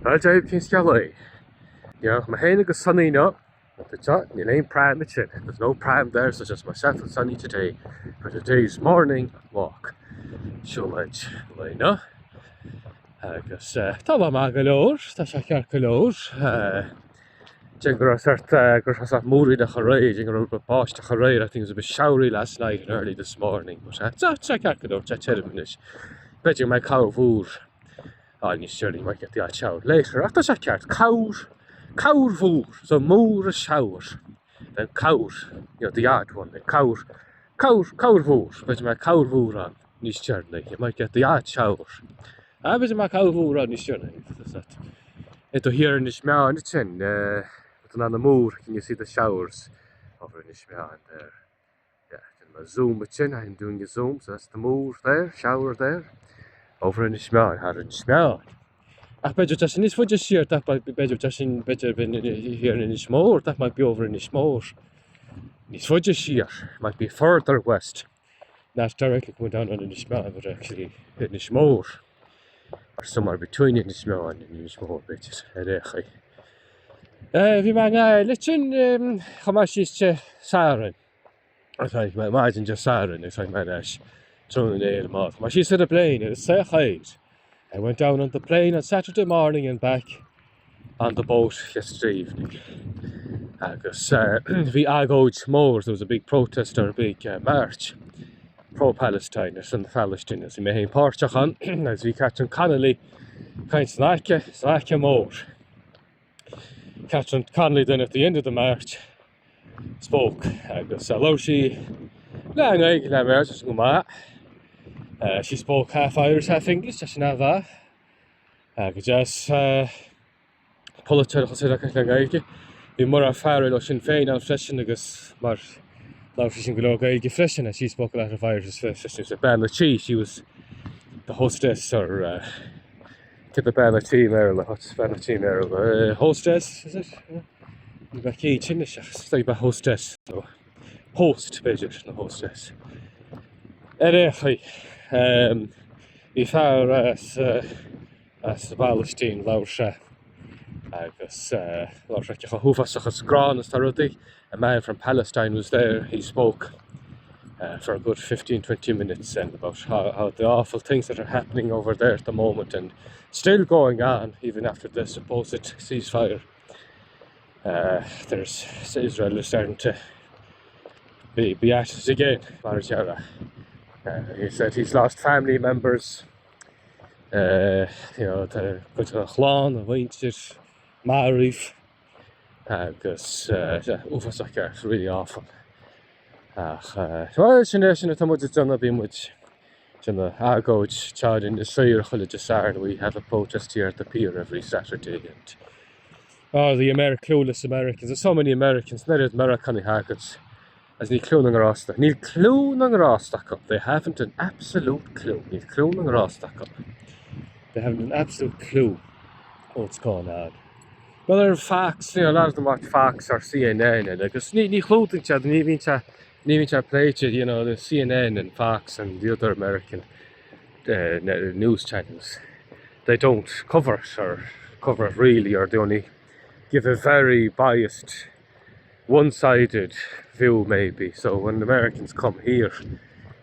Bhuel, Dia daoibh, cén scéal é? Níl ach mé féin agus Sonny inniu. Níl aon pram ansin. There's no pram there, so just myself and Sonny today for today's morning walk. Siúlóid lae inniu. Agus tá lá maith go leor, tá sé ceart go leor. Déarfainn go raibh sort, go raibh sort múiríneach aréir, déarfainn go raibh báisteach aréir, I think it was a bit showery last night and early this morning. But tá sé ceart go leor, tá tirim anois. B'fhéidir go mbeidh corrmhúr. Á, níos deireanaí, might get the odd shower later. Ach tá sé ceart. Corr, corrmhúr, so múr is shower. Then corr, you know, the odd one, then corr, corr, corrmhúr. B'fhéidir go mbeidh corrmhúr ann níos deireanaí. You might get the odd shower. Ah, b'fhéidir go mbeidh corrmhúr ann níos deireanaí. É do thiar Inis Meáin ansin, with an múr, can you see the showers over Inis Meáin there? Yeah, déanfaidh mé zoom ansin, I'm doing a zoom, so that's the múr there, shower there, over Inis Meáin, thar Inis Meáin. Ach b'fhéidir tá sin níos faide siar, that might be, b'fhéidir tá sin, b'fhéidir thiar in Inis Mór, that might be over Inis Mór. Níos faide siar, might be further west, not directly coming down on Inis Meáin, but actually Inis Mór. Or somewhere between Inis Meáin and Inis Mór, b'fhéidir, ar aon chaoi. Bhí mé i nGaillimh ansin, chuaigh mé síos Dé Sathairn. Tháinig mé maidin Dé Sathairn agus tháinig mé ar ais tráthnóna inné ar an mbád. Chuaigh mé síos ar an bplane ar an saoth I went down on the plane on Saturday morning and back on the boat yesterday evening. Agus bhí agóid mór, there was a big protest or a big uh, march pro-Palestine ar son na Palaistíne. Bhí mé féin páirteach ann agus bhí Catherine Connolly ag caint san aice, san aice mór. Catherine Connolly then at the end of the march spoke agus labhair sí leath i nGaeilge leath i mBéarla sin go maith. Uh, she spoke half Irish, half English, tá sin an-mhaith. Go deas polaiteoir a chosúil le Gaeilge. Bhí Mairéad Farrell ó Sinn Féin ann freisin agus mar labhair sí sin go leor Gaeilge freisin and she spoke a lot of Irish freisin. So bean an tí, she was the hostess or uh, cad é bean an tí i mBéarla, what's bean an tí i mBéarla? Uh, hostess, is it? Ní bheith céad sin is ba hostess nó host b'fhéidir nó hostess. Ar aon chaoi, um, bhí fear as uh, as an bPalaistín labhair sé agus uh, labhair sé chomh huafásach is gránna is tá rudaí. A man from Palestine was there, he spoke uh, for a good 15 20 minutes and about how, how the awful things that are happening over there at the moment and still going on even after the supposed ceasefire. Uh, there's Israel is starting to be, be at it again, mar a déarfá. Uh, he said he's lost family members, uh, you know, tá cuid dá chlann, a mhuintir, marbh agus uh, uafásach ceart, really awful. Ach uh, sin é sin atá muid ag déanamh bíonn muid ag déanamh agóid anseo ar Inis Oírr chuile Dé Sathairn we have a protest here at the pier every Saturday and oh the Ameri clueless Americans there's so many Americans an oiread Meiriceánaigh agat agus níl cliú na ngrást níl cliú na ngrást acu they haven't an absolute clue níl cliú na ngrást acu they haven't an absolute clue what's going on Well ar Fox, you know, a lot of them watch Fox or CNN and agus ní ní chlúdaíonn siad ní bhíonn sé ní bhíonn sé pléite you know the CNN and Fox and the other American uh, news channels they don't cover it or cover it really or they only give a very biased one-sided view maybe so when the Americans come here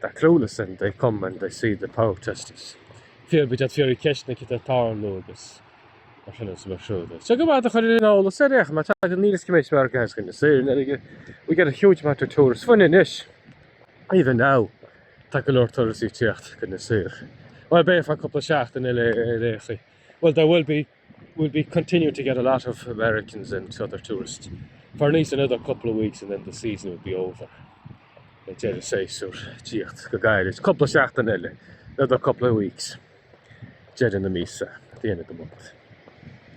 they're clueless and they come and they see the protesters Fear bit at fiafraí ceisteanna cad tá ag tarlú agus mar sin is mar siúd. So go maith do chur ar an eolas ar éach, má tá go níl is cimé mar guys going to say we get a huge amount of tourists fiú anois even now tá go leor turasóirí ag teacht go Inis Oírr. Well beidh ar feadh cúpla seachtain eile ar aon chaoi. Well there will be we'll be continuing to get a lot of Americans and other tourists for at least another couple of weeks and then the season will be over. Beidh deireadh séasúr ag tíocht go gairid. Cúpla seachtain eile, another couple of weeks. Deireadh na míosa, at the end of the month.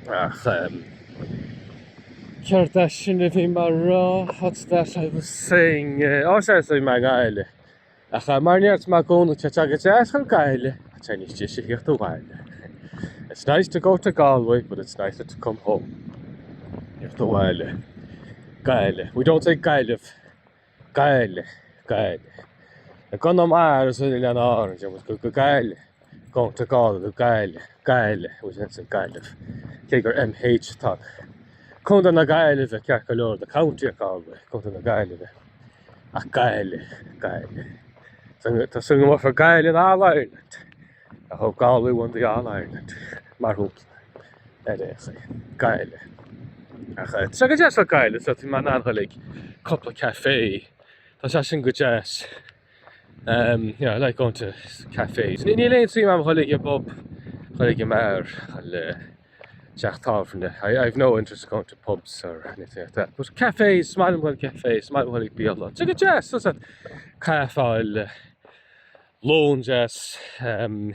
Ach um, céard é sin a bhí mé a rá? What's that I was saying? Uh, oh, sé bhí mé i nGaillimh. Ach uh, mar a deir mé i gcónaí tá sé go deas a ghoil go Gaillimh, ach tá níos deise a thíocht abhaile. It's nice to go to Galway, but it's nicer to come home. Thíocht abhaile. Gaillimh. We don't say Gaillimh. Gaillimh. Gaillimh. I gConamara is Oileáin Árann, deir muid go Gaillimh. Going to Galway, go Gaillimh. Gaillimh. We don't say Gaillimh. Cé gur MH atá ann. Contae na Gaillimhe, ceart go leor, the county of Galway, Contae na Gaillimhe. Ach Gaillimh, Gaillimh. Tá súil agam go mbuafaidh Gaillimh an All-Ireland. I hope Galway won the All-Ireland, mar shampla, ar aon chaoi. Gaillimh. Ach tá sé go deas le Gaillimh, so tá mé in ann dhul ag cúpla café. Tá sé sin go deas. Um, you know, I like going to cafés. Níl aon suim agam dhul ag an bpub, dhul ag an mbeár, dhul le teach tábhairne. I, I've no interest in going to pubs or anything like that. But cafés, is maith liom dhul cafés, is maith liom dhul ag bialann. Tá go deas, tá sé caife a fháil, lón deas, um,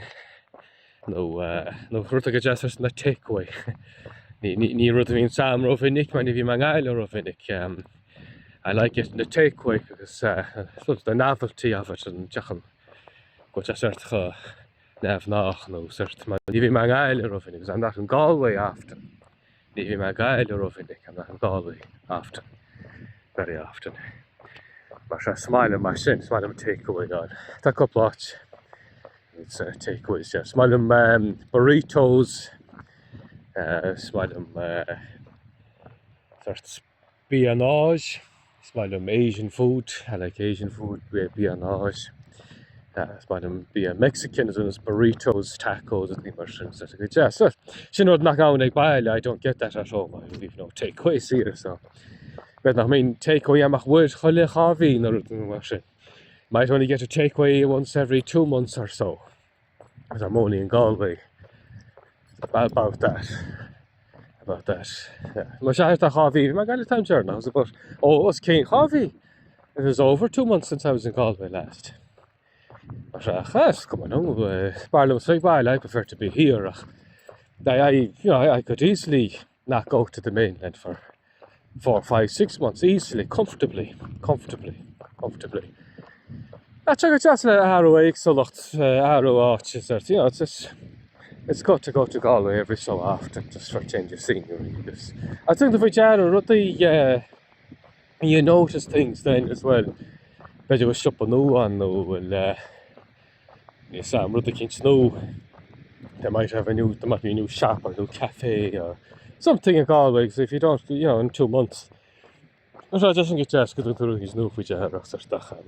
nó, uh, nó rud go deas ar na takeaway. Ní, ní, ní rud a bhíonn agam rómhinic mar ní bhím i nGaillimh rómhinic. Um, I like getting the takeaway because uh, I suppose the novelty of it and teachan go deas sort neamhghnách nó sort mar ní bhím i nGaillimh rómhinic because I'm not in Galway often. Ní bhím i nGaillimh rómhinic, I'm not in Galway often, very often. Mar sea, is maith liom mar sin, is maith liom takeaway a fháil. Tá cúpla áit it's uh, takeaways, yeah. Is maith liom um, burritos, uh, is maith liom uh, sort Bia an Áis, Is maith liom Asian food, I like Asian food, bia an Áis. Is maith liom bia Mexican, as well as burritos, tacos agus mar sin, so go deas. So, sin rud nach ann ag baile, I don't get that at home, I leave no takeaways here, so. B'fhéidir nach mbíonn takeaway agam ach uair chuile dhá mhí nó rud mar sin. Might only get a takeaway once every two months or so. Because I'm only in Galway. About, about that. About that. Yeah. Má sé tá 2 mhí, mé i nGaillimh an t-am deireanach, was about, oh, os cionn 2 mhí. It was over two months since I was in Galway last. Mar sé, chas, come on, b'fhearr liom ag baile, I prefer to be here, ach I, I, you know, I could easily not go to the mainland for four, five, six months easily, comfortably, comfortably, comfortably. Tá sé go deas le athrú éagsúlacht, athrú áit, is you know, it's just, it's good to go to Galway every so often just for a change of scenery agus I think faoi deara rudaí uh, you notice things then as well. B'fhéidir go bhfuil siopa nua ann nó bhfuil uh, Níl 's a'm, rud eicínt nua. They might have a new, there might be a new shop or a new cafe or something in Galway, because if you don't, you know, in two months, Tá sé deas an go deas go dtugtar rud nua faoi deara sort ach um,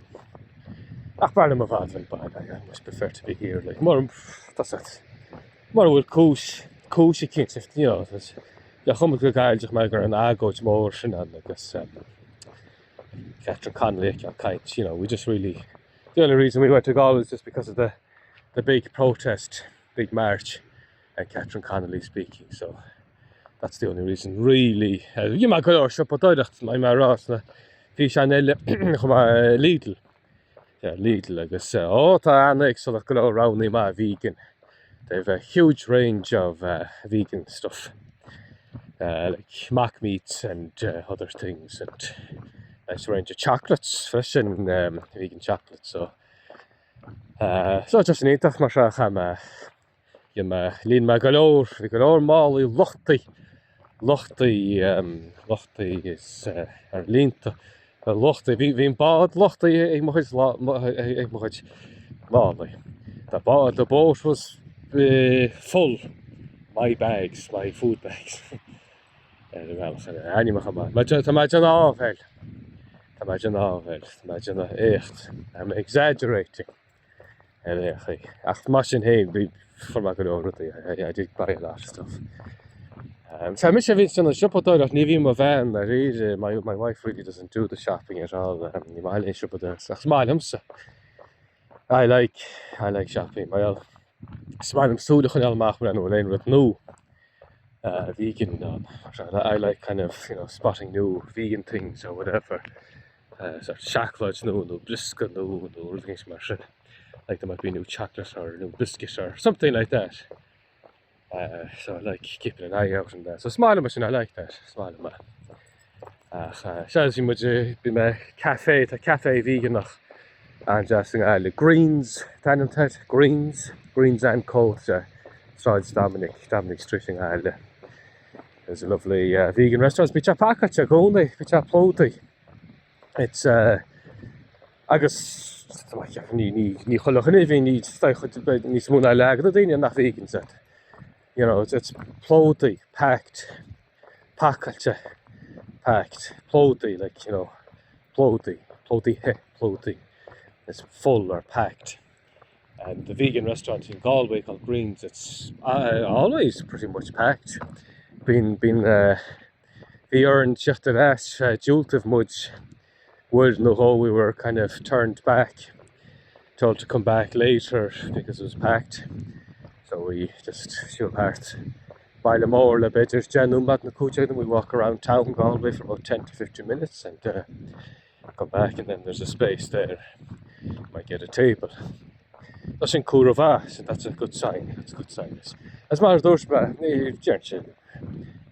ach b'fhearr liom i bhfad bheith ag baile, I much prefer to be here, like, mar, tá sé, mura bhfuil cúis, cúis eicínt, you know, le chuma go Gaillimh mar go raibh an agóid mór sin ann agus um, Catherine Connolly ag caint, you know, we just really The only reason we went to Galway is just because of the the big protest, big march, and Catherine Connolly speaking. So that's the only reason really. Bhí mé go leor siopadóireacht mar mé rá sna físeáin eile chomh maith Lidl. Yeah, Lidl agus ó tá an-éagsúlacht go leor roghanna maith vegan. They have a huge range of uh, vegan stuff. Uh, like mock meats and uh, other things and nice range of chocolates freisin um, vegan chocolates so uh, so just an iontach mar seo cha mé Dhein mé, líon mé go leor, bhí go leor málaí lochtaí, lochtaí, um, lochtaí is uh, ar líonta, lochtaí, bhí, bhí an bád lochtaí ag mo chuid, ag mo chuid málaí. The, bád, the boat was uh, full, my bags, my food bags. Ar an bhealach ar ainmneacha maith. Má tá mé ag déanamh áibhéil, tá mé ag déanamh áibhéil, tá mé ag déanamh éacht. I'm exaggerating. Ar aon chaoi. Ach mar sin féin, bhí fuair mé go leor rudaí. I, I did buy a lot of stuff. Um, so mise a bhíonn ag déanamh siopadóireacht, ní bhíonn mo bhean dáiríre, my, my wife really doesn't do the shopping at all. Um, ní maith léi siopadóireacht, ach is maith liomsa. I like, I like shopping. Well, is maith liom súil a choinneáil amach mar bhfuil aon rud nua uh, vegan ann. I like kind of, you know, spotting new vegan things or whatever. sort seacláid nua nó briosca nua nó rud éigin mar sin. Like there might be a new chocolate or a new biscuit or something like that. Uh, so I like keeping an eye out on that. So is maith liom sin, I like that. Is maith liom é. Ach uh, sea, bhí muid, bhí mé café, tá café veganach an-deas i nGaillimh. Greens, an t-ainm atá air, Greens, Greens and Co. Tá Sráid Dominic, Dominic Street i nGaillimh. There's a lovely uh, vegan restaurant. Bíonn sé pacáilte i gcónaí, bíonn sé plódaithe. It's uh, agus ní ní ní chuile dhuine a bhíonn ní níos mó ná leath de na daoine nach vegans iad. You know, it's, it's plódaithe, packed, pacáilte, packed, plódaithe, like, you know, plódaithe, plódaithe, plódaithe. It's full or packed. And the vegan restaurant in Galway called Greens, it's uh, always pretty much packed. Bíonn, bíonn, uh, bhí orainn teacht ar ais, uh, diúltaíodh muid uair nó dhó we were kind of turned back, told to come back later because it was packed. So we just siúl thart baile mór le b'fhéidir 10 nóiméad nó 15 we walk around town Galway for about 10 to 15 minutes and uh, come back and then there's a space there. Might get a table. Tá sin comhartha mhaith, so that's a good sign. That's a good sign. As mar dúirt mé, ní deir sin.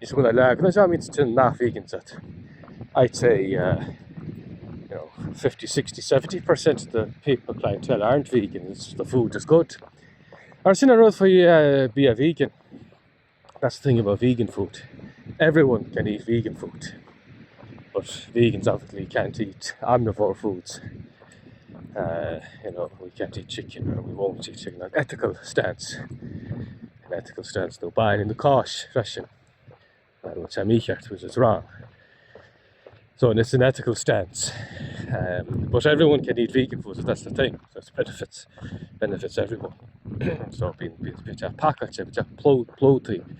Is bhfuil a leagan is means to nach vegans that I'd say uh, you know 50, 60, 70% of the people clientele aren't vegan. It's, the food is good. Ar sin an rud faoi uh, bia vegan. That's the thing about vegan food. Everyone can eat vegan food. But vegans obviously can't eat omnivore foods. Uh, you know, we can't eat chicken or we won't eat chicken. An ethical stance. An ethical stance nó bainne nó cáis freisin. Bhfuil sé mícheart, which is wrong. So and it's an ethical stance. Um, but everyone can eat vegan food, so that's the thing. So it benefits benefits everyone. so bíonn bíonn bíonn sé pacáilte, bíonn sé plódaithe,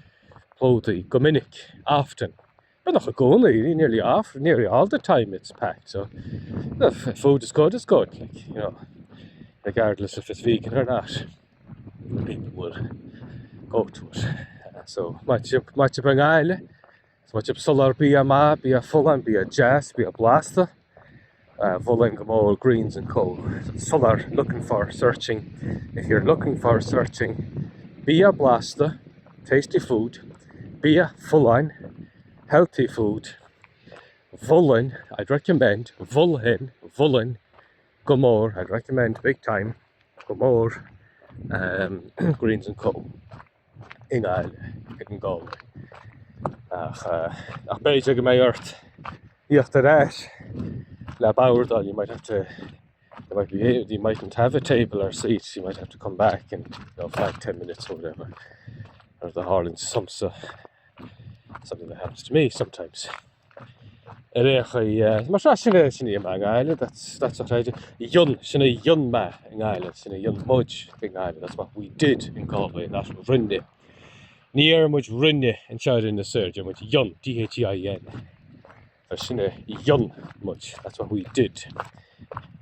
plódaithe go minic, often. But nach i gcónaí, nearly off, nearly all the time it's packed. So the food is good, it's good, like, you know, regardless if it's vegan or not. People will go to it. Uh, so má tá sibh i nGaillimh, Is má tá sibh ag lorg bia maith, bia folláin, bia deas, bia blasta, mholfainn go mór Greens and Co. Solar looking for, searching. If you're looking for, searching, bia blasta, tasty food, bia folláin, healthy food, mholfainn, I'd recommend, mholfainn, mholfainn go mór, I'd recommend big time, go mór, um, Greens and Co. i nGaillimh, in Galway. Ach, ach b'fhéidir go mbeidh ort íocht ar ais le bord you might have to there might be you mightn't have a table or seat you might have to come back in you know, 5 10 minutes or whatever or the tharlaíonn domsa something that happens to me sometimes Ar aon chaoi, mar seo, sin é, sin é mé i nGaillimh, that's, that's what I did. Dhein, sin a dhein mé i nGaillimh, sin a dhein muid i nGaillimh, that's what we did in Galway, not rinne. Ní deir muid rinne anseo ar Inis Oírr, deir muid dhein, D-H-E-I-N. So sin a dhein muid, that's what we did.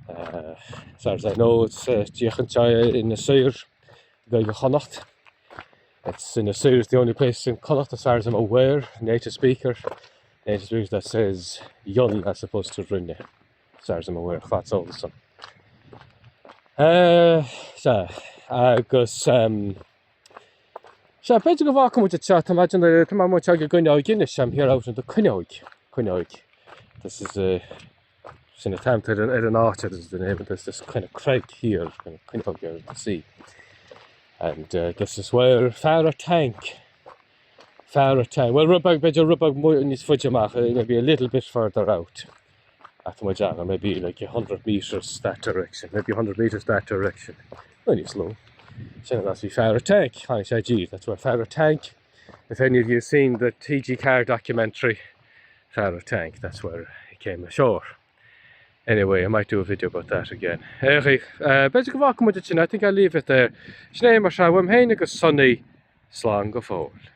Uh, as far as I know, it's uh, díreach anseo in Inis Oírr, Gaeilge Chonnacht. It's Inis Oírr is the only place in Connacht as far as I'm aware, native speaker, native speaker that says dhein as opposed to rinne, as far as I'm aware, fad eolas dom. Uh, sea, agus um, sea, b'fhéidir go bhfágfaidh muid anseo, tá mé tá mé amuigh ag an gcuinneoig anois, I'm here out in the cuinneoig, cuinneoig. This is a sin an t-ainm ar an ar an áit this is the name of this this kind of crag here kind of cuinneoig here at the sea and uh, this is where fear a' Tank fear a' Tank well rud beag b'fhéidir rud beag níos faide amach uh, maybe a little bit further out at muid ann maybe like 100 meters that direction maybe 100 meters that direction no níos lú sin an áit a bhí fear a' Tank tháinig sé i dtír that's where fear a' Tank if any of you have seen the TG4 documentary Fear a' Tank, that's where he came ashore. Anyway, I might do a video about that again. Uh, b'fhéidir go bhfágfaidh muid ansin, I think I'll leave it there. Sin é mar sea, uaim féin agus Sonny, slán go fóill.